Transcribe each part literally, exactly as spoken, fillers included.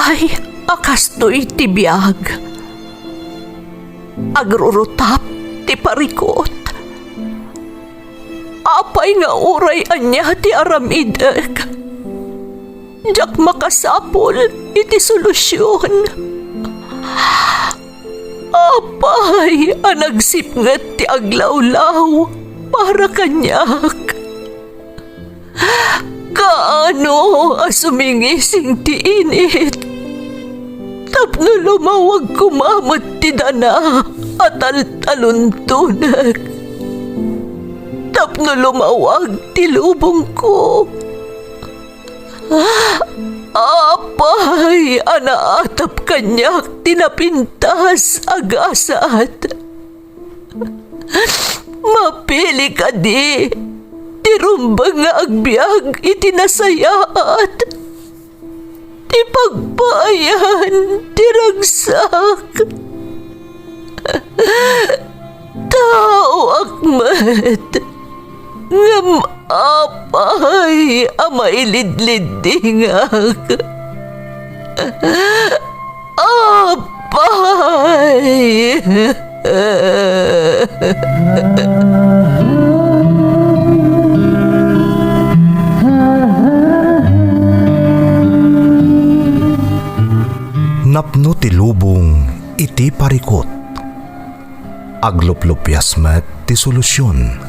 Ay, a kastoy ti biag. Agrurutap ti parikut. Apay nga uray ania ti aramidek, diak makasapul iti solusion. Apay a nagsipnget ti aglawlaw para kaniak? Kaano a sumingising ti init tapno lumawag koma met ti dana a taltaluntonek, tapno lumawag ti lubongko? Apay a naatap kaniak ti napintas a gasat? Mapili kadi ti rumbeng nga agbiag iti nasayaat, ti pagpaayan ti ragsak? Taoak met, ngem apay a mailidliddingak? Apay! Napno ti lubong iti parikut. Agluplupias met ti solusion.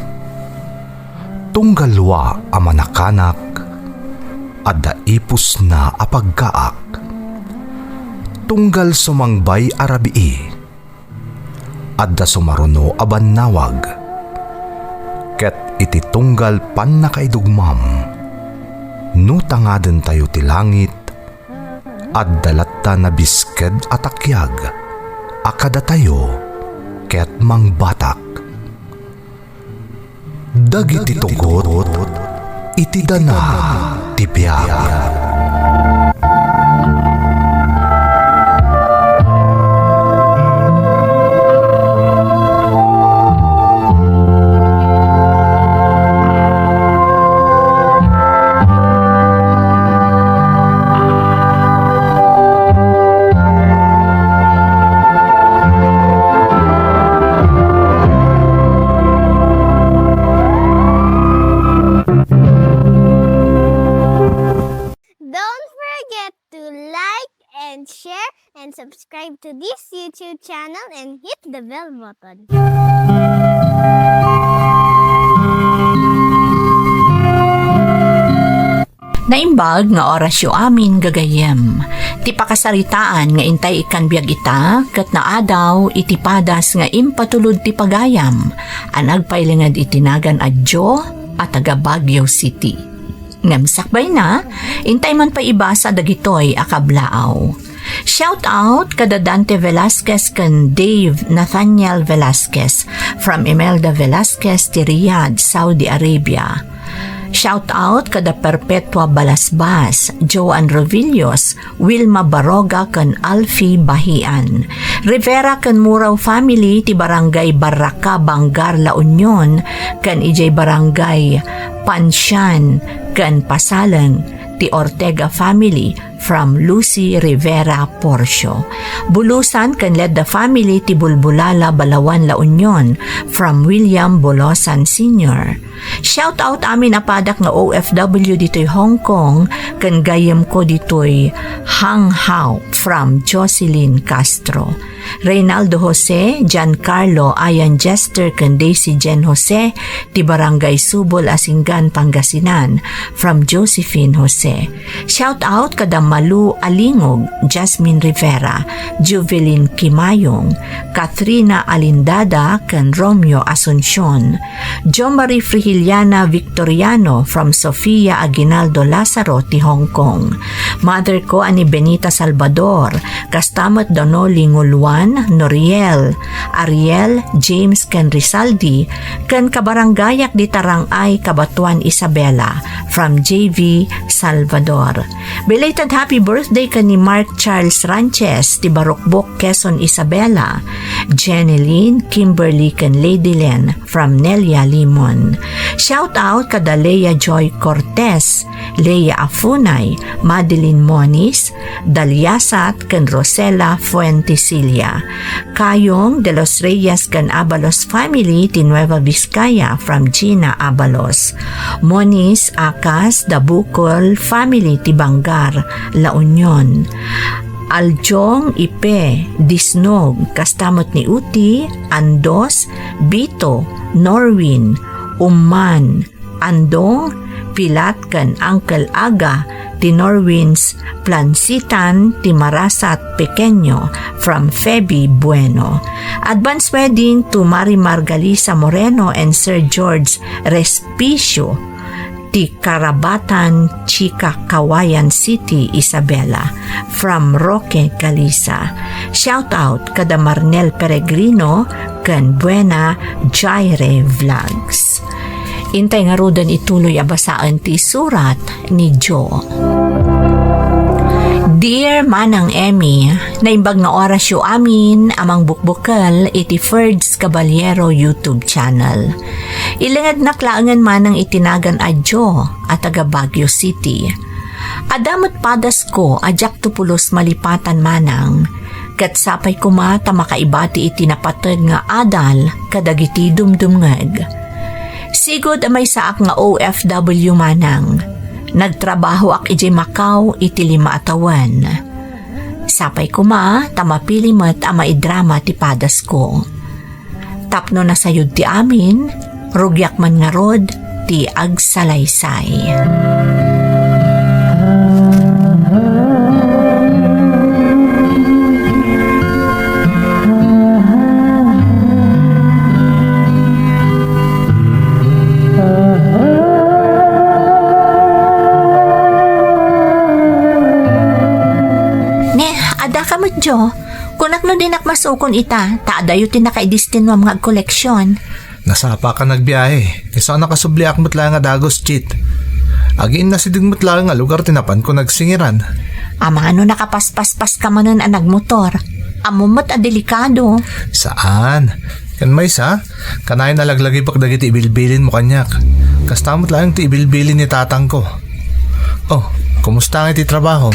Tunggal dua a manakanak, adda ipusna a pagkaak. Tunggal sumangbay a rabii, adda sumaruno a bannawag. Ket iti tunggal pannakaidugmam, no tangadentayo ti langit, adda latta nabisked a takiag a kadatayo ket mangbatak. Dagiti tugot iti dana ti biag. Don't forget to like and share and subscribe to this YouTube channel and hit the bell button. Naimbag nga orasyo amin, gagayyem. Ti pakasaritaan nga intay ikkan biag ita ket naadaw iti padas nga impatulod ti pagayam a nagpailinged iti nagan a Joe a taga Baguio City. Ngem sakbayna, intay man pay ibasa dagitoy a kablaaw. Shout out kada Dante Velasquez ken Dave Nathaniel Velasquez from Imelda Velasquez ti Riyadh, Saudi Arabia. Shout out kada Perpetua Balasbas, Joan Rovillos, Wilma Baroga ken Alfie Bahian. Rivera ken Murao family ti Barangay Barraca, Bangar, La Union, ken idiay Barangay Pansian ken Pasaleng ti Ortega family from Lucy Rivera Porcio. Bulusan ken Ledda family ti Bulbulala, Balawan, La Union from William Bolosan Senior. Shout out amin a padak nga O F W ditoy Hong Kong ken gayyemko ditoy Hanghao from Jocelyn Castro. Reynaldo Jose, Giancarlo, Ayan Jester, ken Daisy Jen Jose, ti Barangay Subol, Asingan, Pangasinan, from Josephine Jose. Shout out kada Malu Alingog, Jasmine Rivera, Juvelin Kimayong, Katrina Alindada, ken Romeo Asuncion. Jo Marie Frigiliana Victoriano from Sofia Aguinaldo Lazaro ti Hong Kong. Mother ko a ni Benita Salvador, kasta met da no Linguluan, Noriel, Ariel, James ken Rizaldi, ken kabarangayak di Tarang-ay, Cabatuan, Isabela, from J V Salvador. Belated happy birthday ken ni Mark Charles Ranches ti Barukbok, Quezon, Isabela, Jenny Lynn, Kimberly ken Lady Lynn from Nelia Limon. Shout out kada Lea Joy Cortez, Lea Afunay, Madeline Moniz, Daliasat ken Rosela Fuentesilia. Kayong de los Reyes ken Abalos family ti Nueva Vizcaya from Gina Abalos. Moniz Akas da Bukol family ti Bangar, La Union. Aljong Ipe, Disnog, kasta met ni Uti, Andos, Bito, Norwin, Umman, Andong, Pilat ken Uncle Aga ti Norwins Plansitan ti Marasat Pequeño from Feby Bueno. Advance wedding to Mari Margalisa Moreno and Sir George Respicio ti Karabatan, Chica, Cauayan City, Isabela, from Roque Galisa. Shout out kada Marnel Peregrino ken Buena Jaire Vlogs. Intay ngaruden ituloy a basaen ti surat ni Jo. Dear Manang Emmy, naimbag nga orasyo amin a mangbukbukel iti Ferds Caballero YouTube channel. Ilengednak laengen manang iti nagan a Jo a taga Baguio City. Adda met padasko a diakto pulos malipatan manang, ket sapay koma ta makaibati iti napateg nga adal kadagiti dumdumngeg. Sigud a maysaak nga O F W manang, nagtrabahoak idiay Macau iti lima a tawen. Sapay koma ta mapili met a maidrama ti padasko. Tapno nasayod ti amin, rugiak man ngarud ti agsalaysay. Ne, adda ka met, Jo. Kunak no dinak masukon ita, ta adayo ti nakaidestinuam nga agkoleksion. Nasapa ka nagbiahe. Isu a nakasubliak met laeng a dagus, Chit. Agiinnasideg met laeng a lugar ti napanko nagsingiran. Amangan no nakapaspaspas ka manen a nagmotor. Ammom met a delikado. Saan? Ken maysa, kanayon a laglagipek dagiti ibilbilinmo kaniak. Kasta met laeng ti ibilbilin ni tatangko. Oh, kumusta ngay ti trabaho?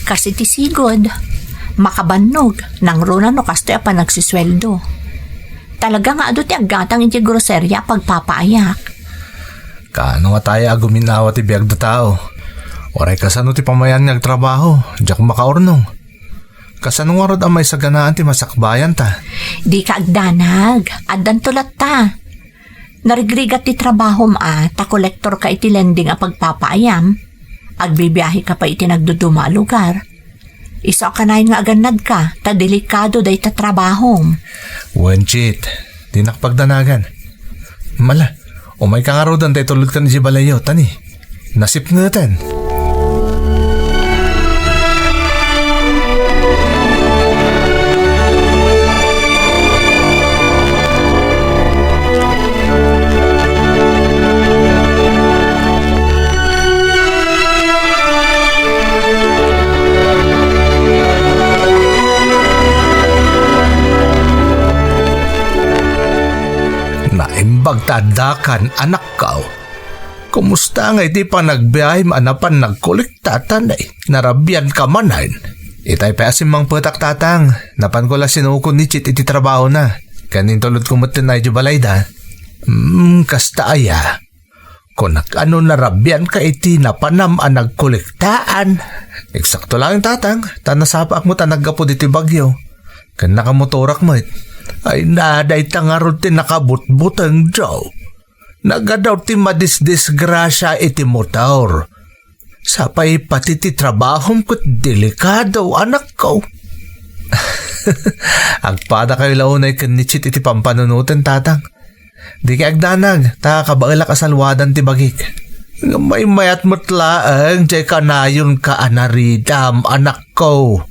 Kas iti sigud. Makabannog, nangruna no kastoy a panagsusueldo. Talaga nga adu ti aggatang iti groceria a pagpapaayak. Kaano nga taya a guminawa ti biag da tao? Uray kasano ti pamayan nga agtrabaho, diak makaurnong. Kasano ngarud a maisaganaan ti masakbayanta? Dika agdanag, addanto latta. Narigrigat ti trabahom a, ta kolektor ka iti lending a pagpapaayam. Agbibiahe ka pay iti nagduduma a lugar. Isu a kanayon nga agannadka, ta delikado dayta trabahom. Wen, Chit, dinak pagdanagan. Mala, umay ka ngaruden ta itulodkan idiay balayyo, tani. Nasipngeten. Naimbag ta addakan, anakko. Kumusta ngay ti panagbiahim a napan nagkolekta, tanay? Narabian ka manen? Itay pay a simmangpetak, tatang. Napanko la sinukon ni Chit iti trabahona. Ken intulodko met ti nay idiay balayda. Hmm, kasta aya. Kunak a no narabian ka iti napanam a nagkolektaan. Eksakto laeng, tatang, ta nasapaak met a naggapu ditoy bagyo. Ken nakamotorak met. Ay na, dayta ngarud ti nakabutbuteng, Joe. Nagadaw ti madisdisgrasia iti motor. Sapay pati ti trabahom ket delikado, anakko. Agpadakayo la unay ken ni Chit iti pampanunoten, tatang. Dika agdanag, ta kabaelak a salwadan ti bagik. Ngem maymayat met laeng diay kanayonka a naridam, anakko.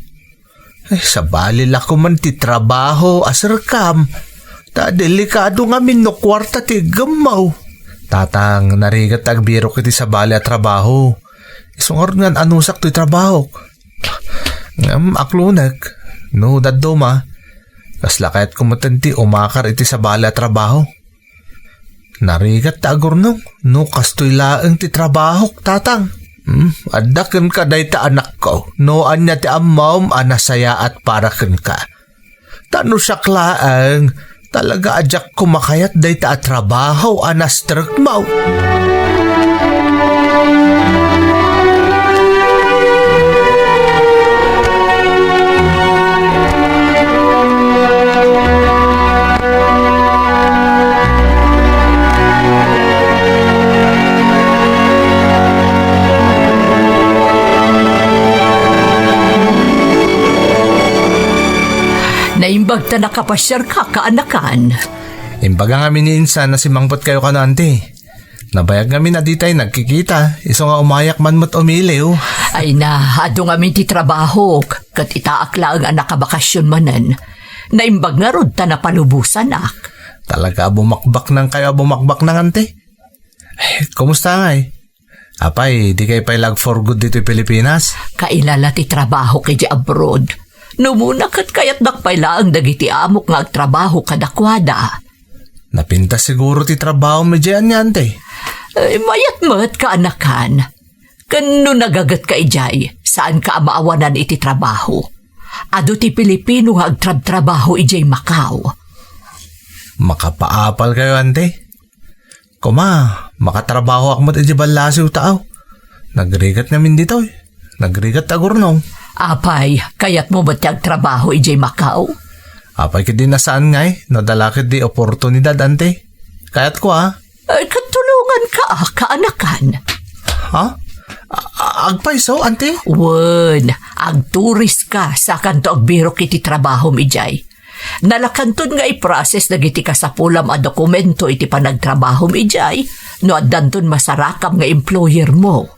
Ay, sabali la koman ti trabaho a serkam. Ta delikado ngamin no kuarta ti iggemmo. Tatang, narigat ta agbirok iti sabali a trabaho. Isu ngarud nga an-anusak toy trabahok. Ngem aklonek, no dadduma, kasla kayatko metten ti umakar iti sabali a trabaho. Narigat ta agurnong, no kastoy laeng ti trabahok, tatang. Hmm, adda kenka dayta anakko. No ania ti ammom a nasayaat para kenka. Ta no siak laeng, talaga a diak koma kayat dayta a trabaho a nastrekmo. Naimbag ta nakapasiarka, kaanakan. Imbaga ngamin ni insan a simangpetkayo kano, anti. Nabayag ngamin a ditay nagkikita, isu nga umayak man met umiliw. Ay na, adu ngamin ti trabahok, ket itaak laeng a nakabakasyon manen. Naimbag ngarud ta napalubosanak. Talaga a bumakbaknangkayo a bumakbaknang, anti. Eh, kumusta ngay? Apay, dikay pay la ag-for good ditoy Pilipinas? Kailala ti trabahok idiay abroad. No umuna ket kayatdak pay laeng dagiti amok nga agtrabaho kadakuada. Napintas siguro ti trabahom idiay ania, anti? Eh, mayat met, kaanakan. Ken no nagagetka idiay, saanka a maawanan iti trabaho. Adu ti Pilipino nga agtrabtrabaho idiay Macau. Makapaapalkayo, anti? Koma, makatrabahoak met idiay ballasiw ta, aw. Nagrigat ngamin ditoy. Nagrigat ta agurnong. Apay, kayatmo met ti agtrabaho idiay Macau? Apay ketdi no saan ngay, no adda la ketdi oportunidad, anti. Kayatko, a. Ay, ket tulonganka, a, kaanakan. Ha? A-, a-, agpayso, anti? Wen, agturiska, sakanto agbirok iti trabahom idiay. Nalakanton nga i-process dagiti kasapulam a dokumento iti panagtrabahom idiay no addanton masarakam nga employermo.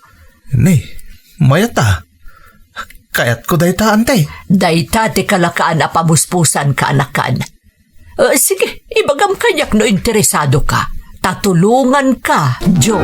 Ni, mayat a. Kayatko dayta, anti. Dayta ti kalakaan a pabusbosan, kaanakan. Eh, sige, ibagam kaniak no interesadoka. Ta tulonganka, Joe.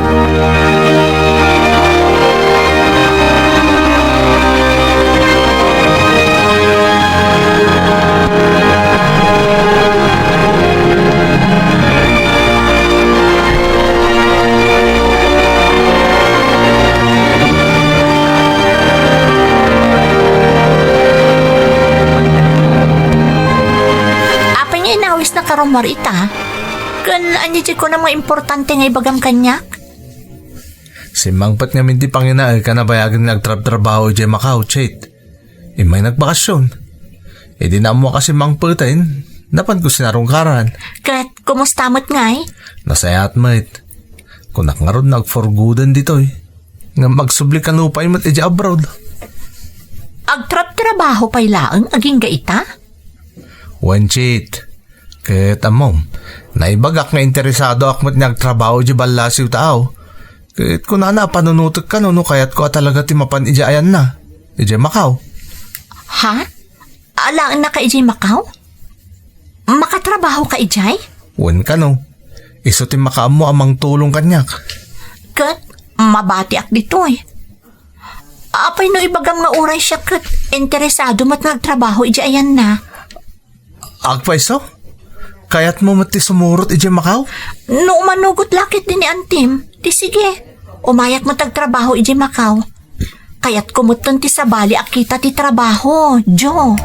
Apay nga inawisnak a rummuar ita? Ken ania ti kunam nga importante nga ibagam kaniak? Simmangpet ngamin ti panginaek a nabayagen nga agtrabtrabaho idiay Macau, Chet. Immay nagbakasyon. Idi naammoak a simmangpeten, napanko sinarungkaran. Ket kumusta met ngay? Nasayaat met. Kunak ngarud nga ag-for gooden ditoy. Ngem agsubli kano pay met idiay abroad. Agtrabtrabaho pay laeng agingga ita? Wen, Chet. Ket ammom, naibagak nga interesadoak met nga agtrabaho idiay ballasiw ta, aw. Ket kunana a panunotek kano no kayatko a talaga ti mapan idiay ayanna, idiay Macau. Ha? Alaennaka idiay Macau? Makatrabahoka idiay? Wen kano. Isu ti makaammo a mangtulong kaniak. Ket mabatiak ditoy. Apay no ibagam nga uray siak ket interesado met nga agtrabaho idiay ayanna? Agpayso? Kayatmo met ti sumurot idiay Macau? No umanugot la ketdi ni antim, di sige. Umayak met agtrabaho idiay Macau. Kayatko metten ti sabali a kita ti trabaho, Joe.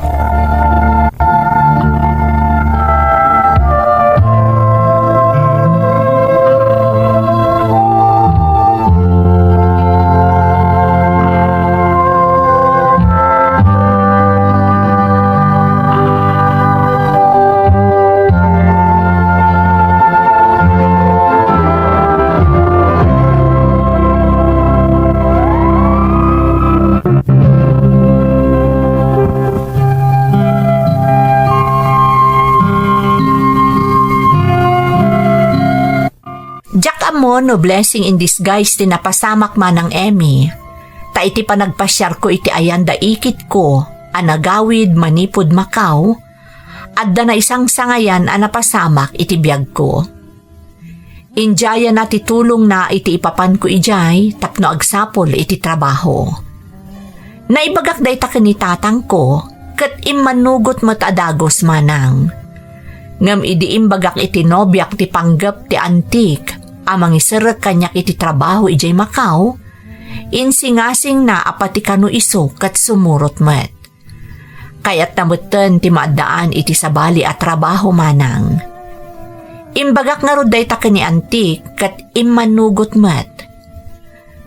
Diak ammo no blessing in disguise ti napasamak manang Emmy. Ta iti panagpasiarko iti ayan da ikitko a nagawid manipud Macau, adda naisangsangayan a napasamak iti biagko. Indiayana ti tulongna iti ipapanko idiay tapno agsapul iti trabaho. Naibagak dayta ken ni tatangko, ket immanugot met a dagus manang. Ngem idi imbagak iti nobiak ti panggep ti antik a mangiserrek kaniak iti trabaho idiay Macau, insingasingna a pati kano isu ket sumurot met. Kayatna metten ti maaddaan iti sabali a trabaho manang. Imbagak ngarud dayta ken ni Antik ket immanugot met.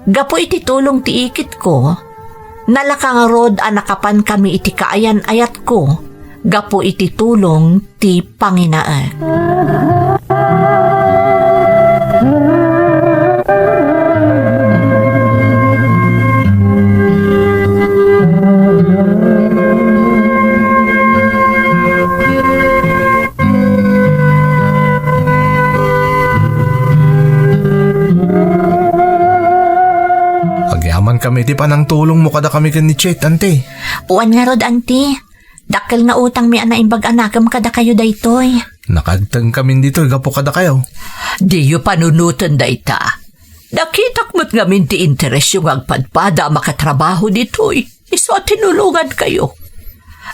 Gapu iti tulong ti ikitko, nalaka ngarud a nakapankami iti kaayan-ayatko gapu iti tulong ti panginaek. Agyamankami iti panangtulongmo kadakami ken ni Chet, Anti. Wen ngarud, Anti. Dakkel nga utangmi a naimbag a nakem kadakayo daytoy. Nakaagtengkamin ditoy gapu kadakayo. Diyo panunoten dayta. Nakitak met ngamin ti interesyo nga agpadpada a makatrabaho ditoy. Isu a tinulongankayo.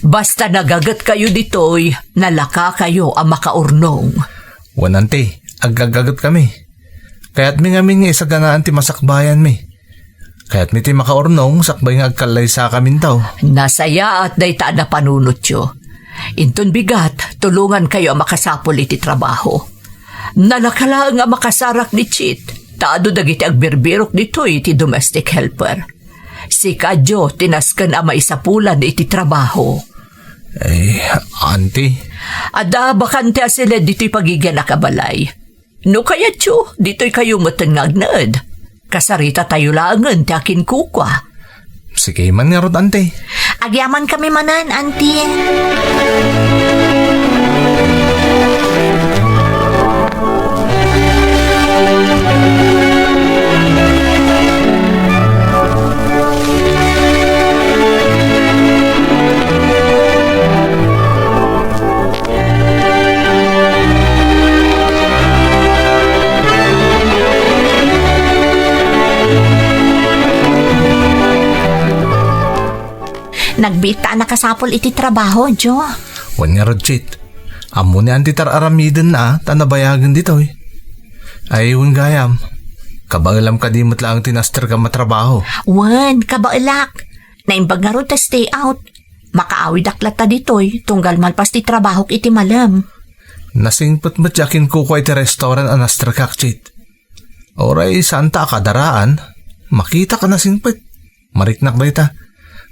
Basta nagagetkayo ditoy, nalakakayo a makaurnong. Wen, Anti, agagagetkami. Kayatmi ngamin nga isaganaan ti masakbayanmi. Kayatmi ti makaurnong sakbay nga agkallaysakaminto. Nasayaat dayta a napanunotyo. Inton bigat, tulongankayo a makasapul iti trabaho. Nalaka laeng a makasarak ni Chit, ta adu dagiti agbirbirok ditoy iti domestic helper. Sika, Jo, ti nasken a maisapulan iti trabaho. Eh, Anti. Adda bakante a siled ditoy pagigianak a balay. No kayatyo, ditoykayo metten nga agnaed. Kasaritatayo laengen ti akinkukua. Sige man ngarud, Anti. Agyamankami manen, Anti. Nagbiitta a nakasapul iti trabaho, Jo. Wen ngarud, Chit. Ammo ni Anti ti ar-aramidenna ta nabayagen ditoy. Ay, wen gayam. Kabaelam kadi met laeng ti nasterkam a trabaho? Wen, kabaelak. Naimbag ngarud ta stay out. Makaawidak latta ditoy, tunggal malpas ti trabahok iti malem. Nasingpet met ti akinkukua iti restaurant a nasterkak, Chit. Uray saanta a kadaraan, makitak a nasingpet. Mariknak dayta.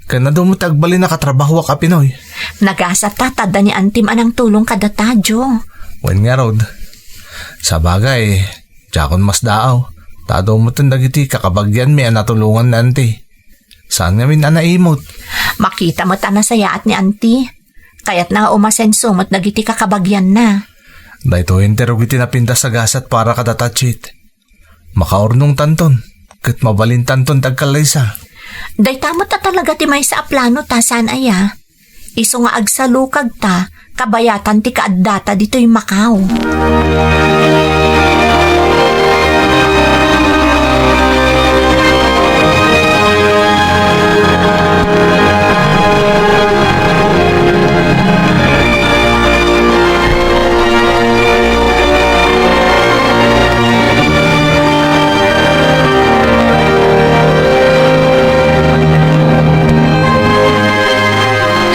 Ken adu met ti agbalin a katrabahoak a Pinoy. Nagasat ta, ta adda ni Antim a nangtulong kadata, Jo. Wen ngarud. Sabagay, diakon masdaaw. Ta adu met dagiti kakabagianmi a natulongan ni Anti. Saan ngamin a naimut? Makita met a nasayaat ni Anti. Kayatna nga umasenso met dagiti kakabagianna. Daytoyen ti rugi ti napintas a gasat para kadata, Chit. Makaurnongtanton, ket mabalintanton ti agkallaysa. Dayta met a talaga ti maysa a plano ta, saan aya? Isu nga agsalukagta, kabayatan ti kaaddata ditoy Macau.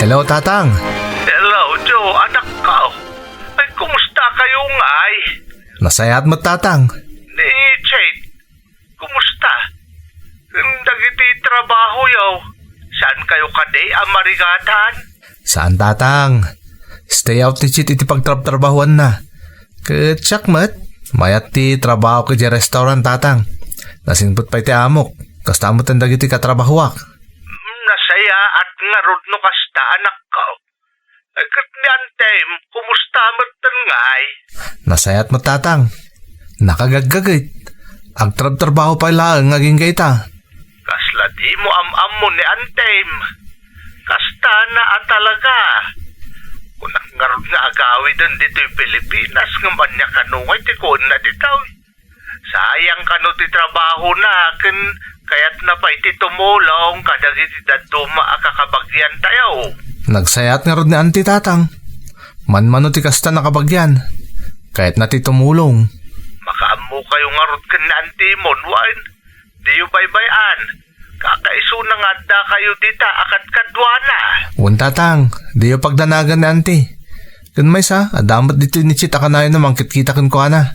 Hello, Tatang. Hello, Jo, anak ko. Ay, kumusta kayo ngay? Nasayaat met, Tatang. Ni Chit, kumusta? Ken dagiti trabahoyo, saan kayo kadi a marigatan? Saan, Tatang. Stay out ni Chit iti pagtrabtrabahoanna. Ket siak met, mayat ti trabahok idiay restaurant, Tatang. Nasingpet pay ti amok. Kasta met dagiti katrabahoak. Mm, nasayaat ngarud no kasta, anak ko. Ay, ket ni Antem, kumusta met ngay? Nasayaat met, Tatang. Nakagaggaget. Agtrabtrabaho pay laeng agingga ita. Kasla dimo am-ammo ni Antem. Kastana a talaga. Kunak ngarud nga agawiden ditoy Pilipinas ngem ania kano ngay ti kuenna ditoy? Sayang kano ti trabahona ken kayatna pay ti tumulong kadagiti dadduma a kakabagiantayo. Nagsayaat ngarud ni Auntie, Tatang. Manmano ti kasta nakabagian. Kayatna ti tumulong. Makaammokayo ngarud ken ni Antimon, wen? Diyo baybay-an. Kakaisuna nga addakayo dita a kadkaduana. Wen, Tatang, diyo pagdanagan ni Anti. Ken maysa, adda met ditoy ni Chit a kanayon a mangkitkita kenkuana.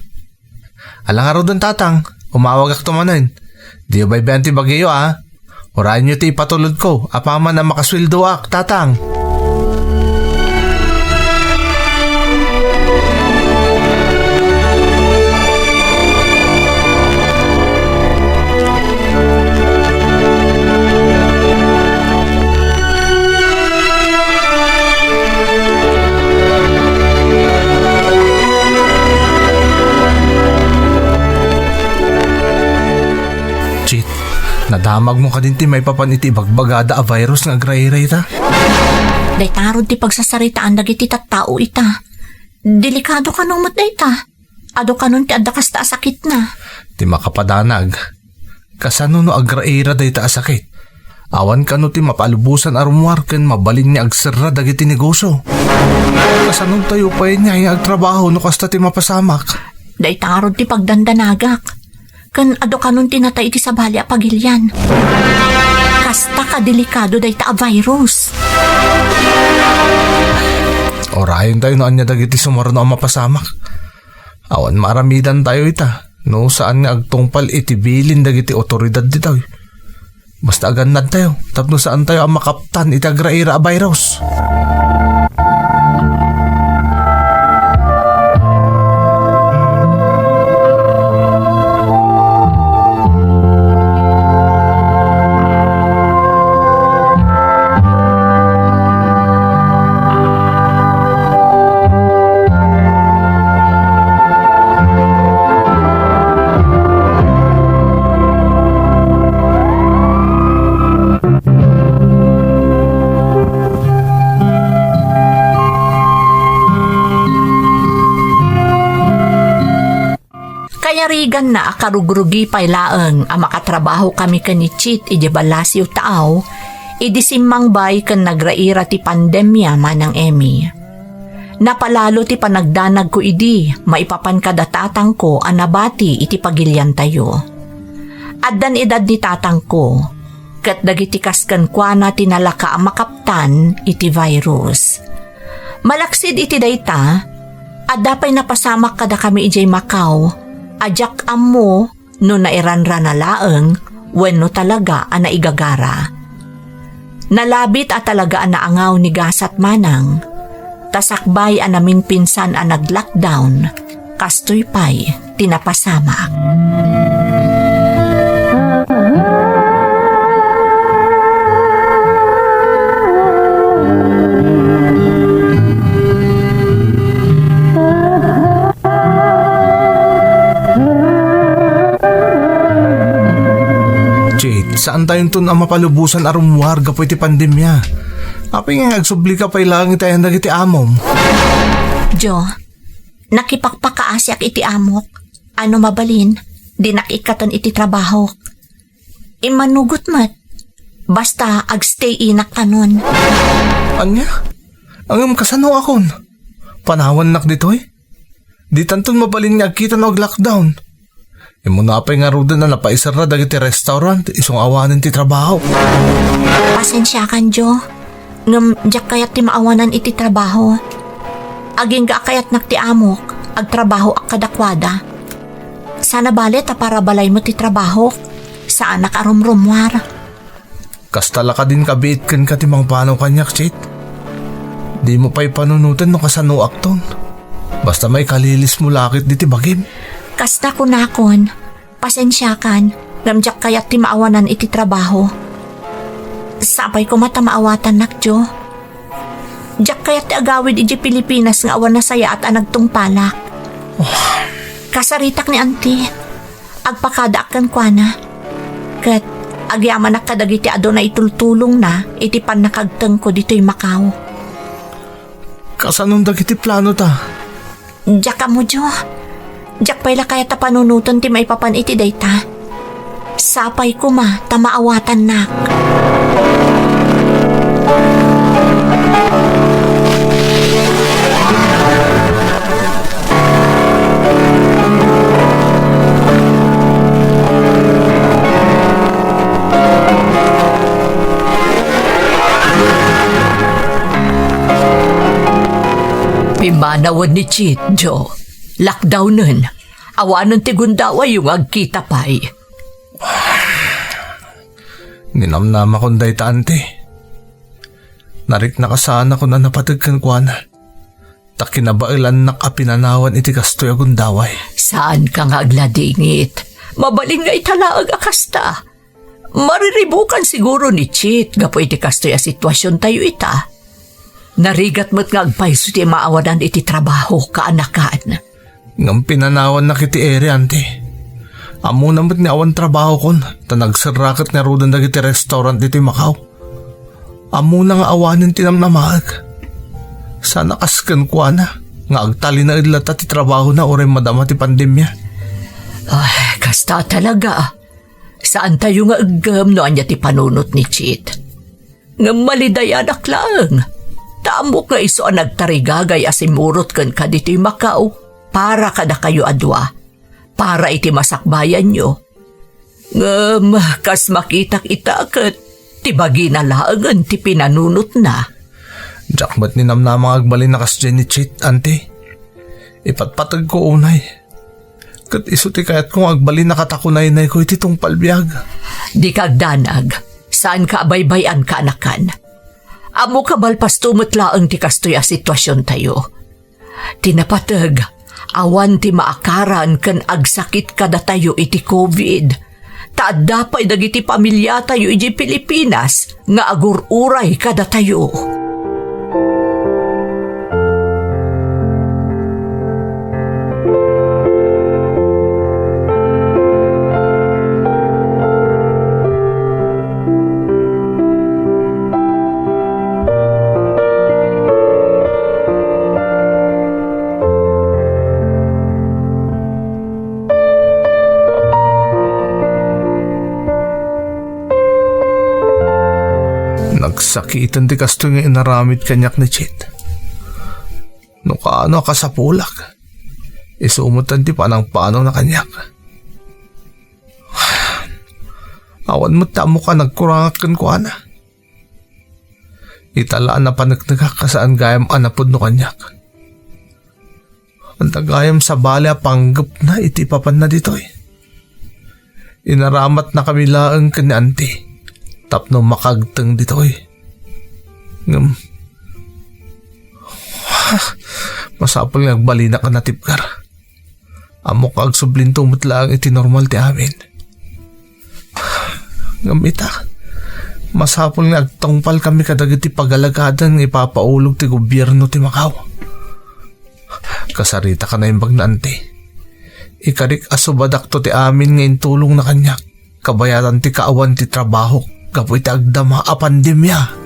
Ala ngaruden, Tatang, umawagakto manen. Diyo baybay-an ti bagiyo, a. Urayenyo ti ipatulodko, apaman a makasueldoak, Tatang. Chit, nadamagmo kadin ti maipapan iti ibagbagada a virus nga agraira ita? Dayta ngarud ti pagsasaritaan dagiti tattao ita. Delikado kano met dayta. Adu kanon ti adda kasta a sakitna. Ti makapadanag, kasano no agraira dayta a sakit? Awan kano ti mapalubosan a rummuar ken mabalin nga agserra dagiti negosio? Kasano tayo pay nga agtrabaho no kasta ti mapasamak? Dayta ngarud ti pagdandanagak. Ken adu kanon ti natay iti sabali a pagilian. Kasta kadelikado dayta a virus. Urayen tayo no ania dagiti sumaruno a mapasamak. Awan maaramidan tayo ita, no saan nga agtungpal iti bilin dagiti otoridad ditoy. Basta agannad tayo, tapno saan tayo a makaptan iti agraira a virus. Kayariganna a karugrugi pay laeng a makatrabahokami ken ni Chit idiay Balasio Taaw, idi simmangbay ken nagraira ti pandemia, Manang Emmy. Napalalo ti panagdanagko idi maipapan kada tatangko a nabati iti pagiliantayo. Addan edad ni tatangko, ket dagiti kas kenkuana ti nalaka a makaptan iti virus. Malaksid iti dayta, adda pay napasamak kadakami idiay Macau a diak ammo no nairanrana laeng wenno talaga a naigagara. Nalabit a talaga a naangaw ni gasat manang, ta sakbay a namingpinsan a nag-lockdown, kastoy pay ti napasamak. Jade, saan tayonton a mapalubosan a rummuar gapu iti pandemia. Apay nga agsubli ka pay laeng iti ayan dagiti amom? Jo, nakipakpakaasiak iti amok. Ano mabalin, dinak ikkaten iti trabahok. Immanugot met. Basta agstay inak kanon. Ania? Ngem kasanoakon? Panawannak ditoy? Ditanton mabalin nga agkita no ag-lockdown. Immuna pay ngaruden a napaiserra dagiti restaurant isu nga awanen ti trabaho. Pasensiakan, Jo. Ngem diak kayat ti maawanan iti trabaho. Agingga a kayatnak ti amok, agtrabahoak kadakuada. Sana bale ta para balaymo ti trabahok. Saanak a rumrummuar. Kasta la kadin kabiit kenka ti mangpanaw kaniak, Chit. Dimo pay panunoten no kasanoakton. Basta maikalilismo la ket diti bagim. Kasta kunakon, pasensiakan, ngem diak kayat ti maawanan iti trabaho. Sapay koma ta maawatannak, Jo. Diak kayat ti agawid idiay Pilipinas nga awan nasayaat a nagtungpalak. Oh. Kasaritak ni Auntie. Agpakadaak kenkuana. Ket agyamanak kadagiti adu a naitultulongna iti pannakagtengko ditoy Macau. Kasanon dagiti planota? Diak ammo, Jo. Diak pay la kayat a panunoten ti maipapan iti dayta. Sapay koma ta maawatannak. Panawen ni Chit, Jo. Lockdownen. Awanen ti gundawayyo nga agkita pay. Ninamnamakon dayta, anti. Nariknak a saanakon a napateg kenkuana. Ta kinabaelannak a pinanawan iti kastoy a gundaway. Saanka nga agladingit. Mabalin nga ita laeng a kasta. Mariribukan siguro ni Chit gapu iti kastoy a situasiontayo ita. Narigat met nga agpayso ti maawanan iti trabaho, kaanakan. Ngem pinanawannak iti iri, anti. Ammona met nga awan trabahokon, ta nagserraket ngaruden dagiti restaurant ditoy Macau. Ammona nga awanen ti namnamaek. Sana kas kenkuana, nga agtalinaed latta ti trabahona uray madama ti pandemia. Ay, kasta talaga. Saantayo nga eggem no ania ti panunot ni Chit. Ngem malidayanak laeng. Ta ammok nga isu a nagtarigagay a simurot kenka ditoy Macau para kadakayo a dua. Para iti masakbayanyo. Ngem kas makitak ita ket ti bagina laengen ti pinanunotna. Diak met ninamnama nga agbalin a kasdiay ni Chit, anti. Ipatpategko unay. Ket isu ti kayatko nga agbalin a katakunaynayko iti tungpal biag. Dika agdanag. Saanka a baybay-an, kaanakan. Ammok a malpasto met laeng ti kastoy a situasiontayo. Ti napateg, awan ti maakaran ken agsakit kadatayo iti covid. Ta adda pay dagiti pamiliatayo idiay Pilipinas nga agur-uray kadatayo. Nagsakiten ti kastoy nga inaramid kaniak ni Chit. No kaano a kasapulak, isu metten ti panangpanawna kaniak. Awan met ti ammok a nagkurangak kenkuana. Ita la a napaneknekak a saan gayam a napudno kaniak. Adda gayam sabali a panggepna iti ipapanna ditoy. Inaramatnakami laeng ken ni Auntie tapno makaagteng ditoy. Ngem, masapul nga agbalinak a natibker. Ammok nga agsublinto met laeng iti normal ti amin. Ngem ita, masapul nga agtungpalkami kadagiti pagalagadan nga ipapaulog ti gobierno ti Macau. Kasaritak a naimbag ni Auntie. Ikarik a subadakto ti amin nga intulongna kaniak. Kabayatan ti kaawan ti trabahok gapu iti agdama a pandemia.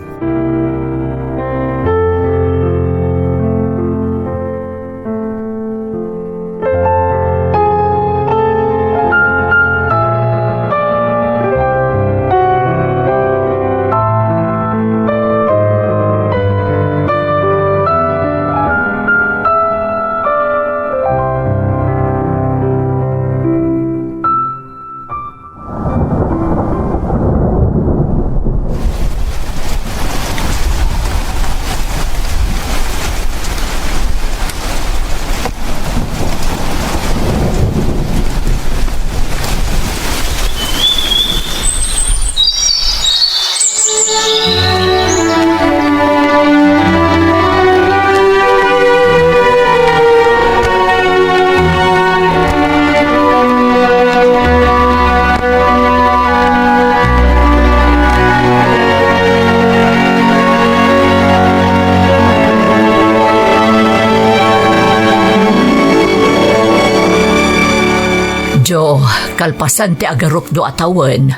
Jo, kalpasan ti agarupno a tawen,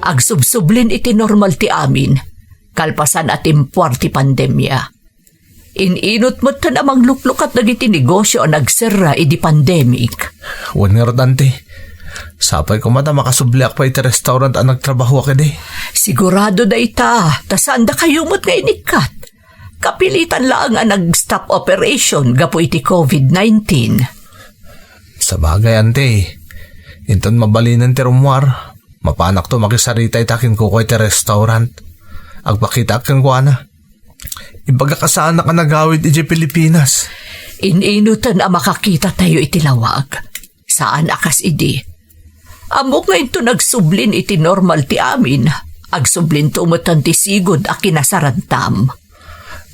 agsubsublin iti normal ti amin, kalpasan a timpuar ti pandemia. In-inut metten a mangluklukat dagiti negosio a nagserra idi pandemic. Wen ngarud, Auntie. Sapay koma ta makasubliak pay iti restaurant a nagtrabahoak idi. Sigurado dayta, ta saan dakayo met nga inikkat. Kapilitan laeng a nag-stop operation gapu iti covid nineteen. Sabagay, Auntie. Inton mabalinen ti rummuar, mapanakto makisarita ita kenkuana iti restaurant. Agpakitaak kenkuana. Ibagak a saanak a nagawid idiay Pilipinas. In-inutan a makakitatayo iti lawag. Saan a kas idi. Ammok nga inton agsublin iti normal ti amin, agsublinto metten ti sigud a kinasarantam.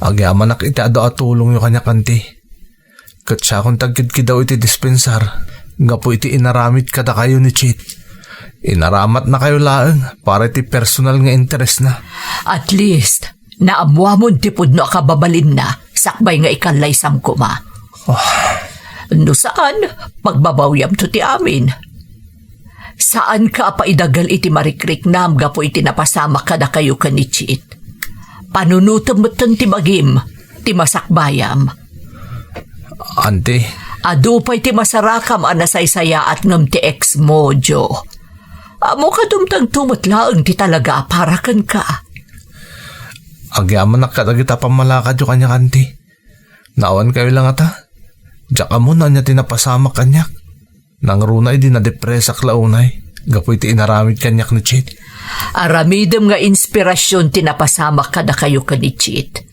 Agyamanak iti adu a tulongyo kaniak, Auntie. Ket siakon ti agkidkidaw iti dispensar gapu iti inaramid kadakayo ni Chet. Inaramatnakayo laeng para iti personal nga interesna. At least, naammuamon ti pudno a kababalinna sakbay nga ikallaysam koma. Ah. No saan, pagbabawiamto ti amin. Saanka a paidagal iti marikriknam gapu iti napasamak kadakayo ken ni Chet. Panunotem metten ti bagim, ti masakbayam. Auntie. Adu pay ti masarakam a nasaysayaat ngem ti ex mo, Jo. Ammok a dumtengto met laeng ti talaga a para kenka. Agyamanak kadagita a pammalakadyo kaniak, Auntie. Naawankayo la ngata. Diak ammo no ania ti napasamak kaniak. Nangruna idi nadepresak la unay gapu iti inaramid kaniak ni Chet. Aramidem nga inspirasyon ti napasamak kadakayo ken ni Chet.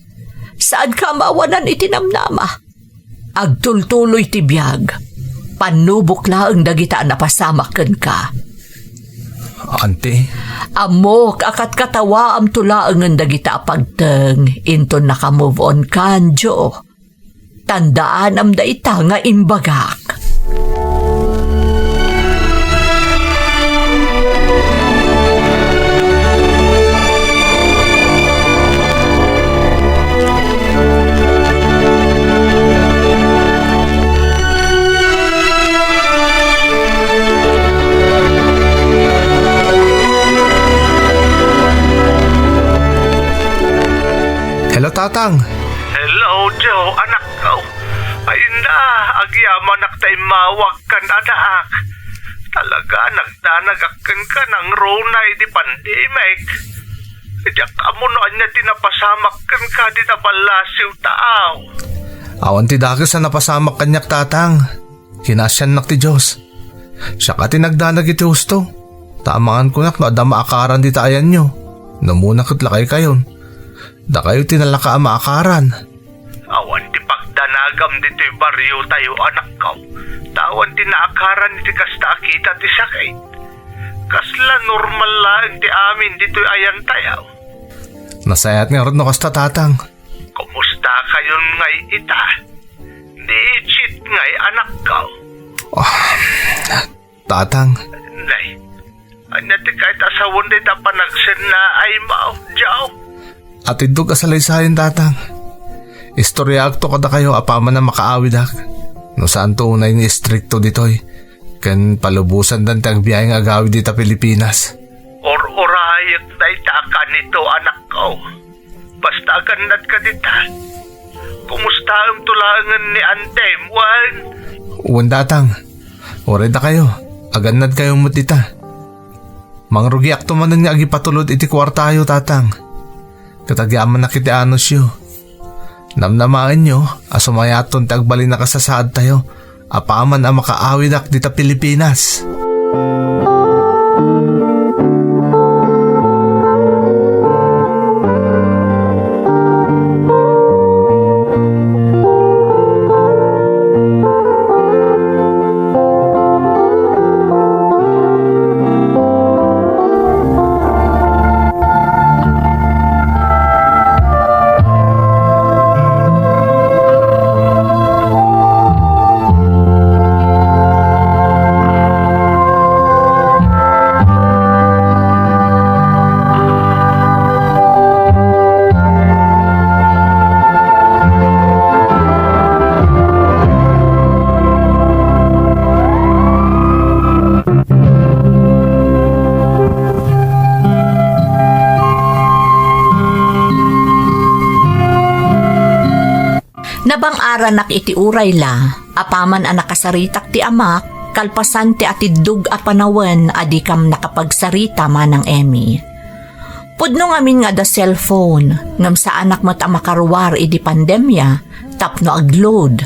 Saanka a maawanan iti namnama. Agtultuloy ti biag. Pannubok laeng dagita a napasamak kenka. Auntie. Ammok a katkatawaamto laengen dagita a pagteng inton naka-move on kan, Jo. Tandaanam dayta nga imbagak. Hello, Tatang. Hello, Jo, anakko. Ay na, agyamanak ta immawag kan, anak. Talaga, nagdanagak kenka nangruna idi pandemic. Diak ammo no ania ti napasamak kenka dita ballasiw, taaw. Awan ti dakes a napasamak kaniak, Tatang. Kinasiannak ti Dios. Siak a ti nagdanag iti husto. Ta amangan kunak no adda maakaran dita ayanyo. No umuna ket lakaykayon. Dakayo ti nalaka a maakaran. Awan ti pagdanagam ditoy bariotayo, anakko. Ta awan ti naakaran iti kasta a kita ti sakit. Kasla normal laeng ti amin ditoy ayantayo. Nasayaat ngarud no kasta, Tatang. Kumustakayon ngay ita? Ni Chet ngay, anakko? Ah, Tatang. Nay, ania ti kayat a sawen dayta panagsennaaymo, Jo? Atiddog a salaysayan, Tatang. Istoriaakto kadakayo apaman a makaawidak. No saanto unay nga istrikto ditoy, ken palubosandan ti agbiahe nga agawid dita Pilipinas. Ur-urayek dayta a kanito, anakko. Basta agannadka dita. Kumustaemto laengen ni antem, wen? Wen, Tatang. Uray dakayo, agannadkayo met dita. Mangrugiakto manen nga agipatulod iti kuartayo, Tatang. Ket agyamanak iti anusyo. Namnamaenyo a sumayaton ti agbalin a kasasaadtayo apaman a makaawidak dita Pilipinas. Nabang-aranak iti uray la, apaman a nakasaritak ti amak, kalpasan ti atiddog a panawen a dikam nakapagsarita, Manang Emmy. Pudno ngamin nga adda cellphone, ngem saanak met a makaruar idi pandemia tapno agload.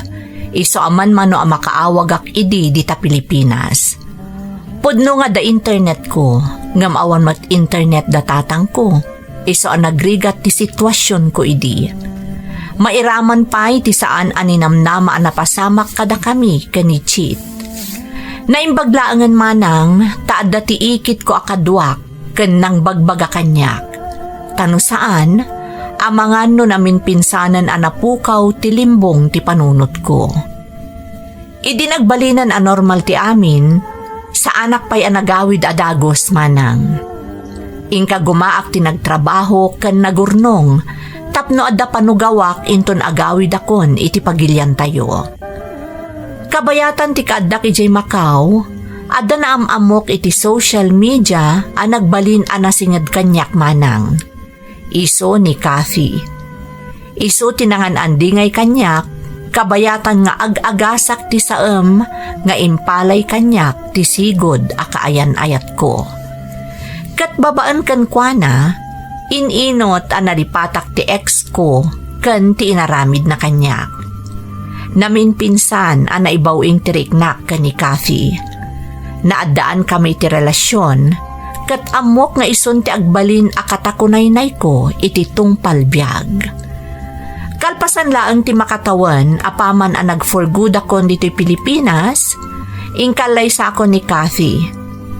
Isu a manmano a makaawagak idi dita Pilipinas. Pudno nga adda internetko, ngem awan met internet da tatangko. Isu a nagrigat ti situasionko idi. Mairaman pay ti saan a ninamnama a napasamak kadakami ken ni Chit. Naimbag laengen manang ta adda ti ikitko a kaduak ken nangbagbaga kaniak. Ta no saan, amangan no naminpinsanen a napukaw ti limbong ti panunotko. Idi nagbalinen a normal ti amin, saanak pay a nagawid a dagus manang. Inka gumaak ti nagtrabaho ken nagurnong tapno adda panugawak inton agawidakon iti pagiliantayo. Kabayatan ti kaaddak idiay Macau, adda naam-ammok iti social media a nagbalin a nasinged kaniak manang. Isu ni Kathy. Isu ti nangan-andingay kaniak, kabayatan nga ag-agasak ti saem nga impalay kaniak ti sigud a kaayan-ayatko. Ket babaen kenkuana, in-inot a nalipatak ti ex ko ken ti inaramidna kaniak. Naminpinsan a naibaw-ing ti riknak ken ni Kathy. Naaddaan kami ti relasion, ket ammok nga isun ti agbalin a katakunaynayko iti tungpal biag. Kalpasan laeng ti makatawen apaman a nag-for goodakon ditoy Pilipinas, inkallaysakon ni Kathy.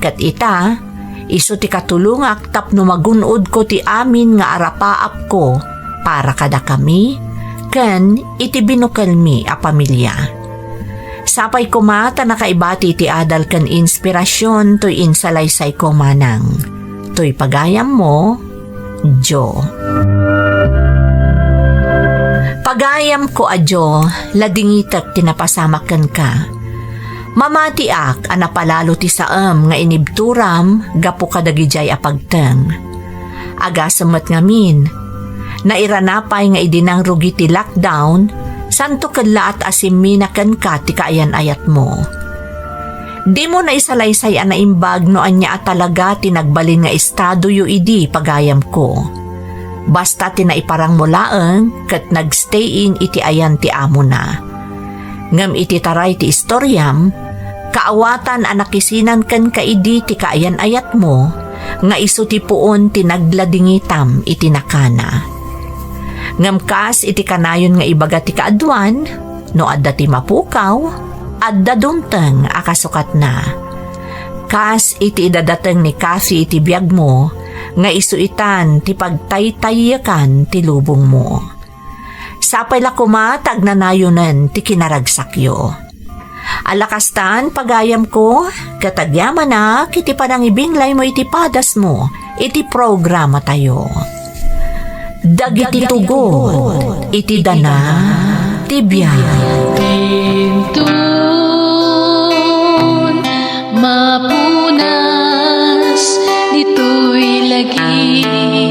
Ket ita, isu ti katulongak tapno magun-odko ti amin nga arapaapko para kadakami ken iti binukelmi a pamilia. Sapay koma ta nakaibati ti adal ken inspirasion toy insalaysayko manang. Toy pagayammo, Jo. Pagayamko a Jo, ladingitek ti napasamak kenka. Mamatiak a napalalo ti saem nga inibturam gapu kadagidiay a pagteng. Agasem met ngamin, nairana pay nga idi nangrugi ti lockdown, santo kellaat a simmina kenka ti kaayan-ayatmo. Dimo naisalaysay a naimbag no ania a talaga ti nagbalin nga estadoyo idi, pagayamko. Basta ti naiparangmo laeng ket nagstay-in iti ayan ti amona. Ngem iti taray ti istoriam, kaawatan a nakisinan kenka idi ti kaayan-ayatmo nga isu ti puon ti nagladingitam iti nakana. Ngem kas iti kanayon nga ibaga ti kaaduan, no adda ti mapukaw, adda dumteng a kasukatna. Kas iti idadateng ni Kathy iti biagmo, nga isu itan ti pagtaytayyekan ti lubongmo. Sapay la koma ta agnanayonen ti kinaragsakyo. Ala kastan, pagayamko, ket agyamanak iti panangibinglaymo iti padasmo iti programatayo. Dagiti tugot iti dana ti biag. Inton mapunas ditoy lagi.